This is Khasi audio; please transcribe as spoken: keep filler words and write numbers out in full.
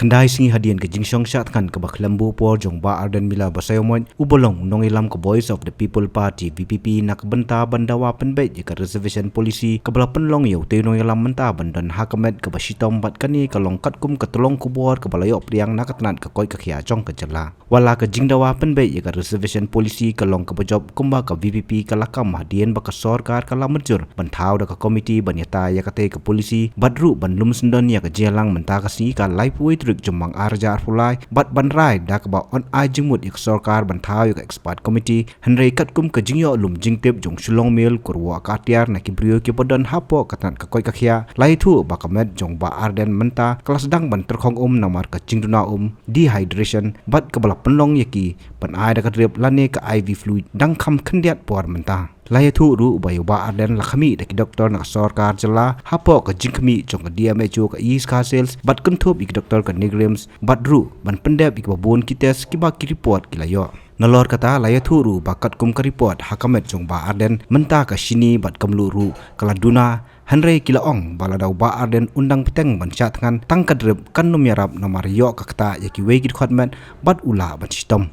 Khyndai sngi hadien ka jingshong shah thngan kaba khlem buh por jong Bah Ardent Miller Basaiawmoit, uba long u nongïalam ka Voice of the People Party, V P P, na ka bynta ban dawa pynbeit ïa ka reservation policy kaba la pynlong ïa utei u nongïalam mynta ban don ha ka met kaba shitom, bad kane ka long katkum ka tyllong khubor kaba la ïoh pdiang na ka tnat ka koit ka khiah jong ka jylla. Wat la ka jingdawa pynbeit ïa ka reservation policy ka long kaba jop, kumba ka V P P ka la kam hadien ba ka sorkar ka la mynjur ban thaw da ka komiti ban ïatai ïa katei ka policy, bad ruh ban lum syndon ïa ka jingïalang mynta ka sngi, ka laiphew wei tarik Jymmang ar hajar arphew lai, bad ban rai da kaba yn ai jingmut ïa ka sorkar ban thaw ïa ka expert committee. Hynrei katkum ka jingïoh lum jingtip jong u Shillong Mail, ka ruh ka atiar na ki briew kiba don hapoh ka tnat ka koit ka khiah, la ïathuh ba ka met jong Bah Ardent mynta ka la sdang ban tyrkhong um namar ka jingduna um, dehydration, bad kaba la pynlong ïa ki ban ai da ka drip lane ka I V fluid dang kham khyndiat por mynta. La ïathuh ruh ba ïa u Bah Ardent la khmih da ki doktor na ka sorkar jylla hapoh ka jingkhmih jong ka D M H O ka East Khasi Hills, bad kynthup ïa ki doktor ka NEIGRIHMS, bad ruh ban pyndep ïa kiba bun ki test kiba ki report ki la ïoh. Nalor kata, la ïathuh ruh ba katkum ka report ha ka met jong Bah Ardent mynta ka shini bad ka mluh ruh ka la duna, hynrei ki la ong ba lada u Bah Ardent un dang bteng ban shah thngan, tang ka drip kan nym ïarap namar ïoh ka ktah ïa kiwei ki dkhot met bad u lah ban shitom.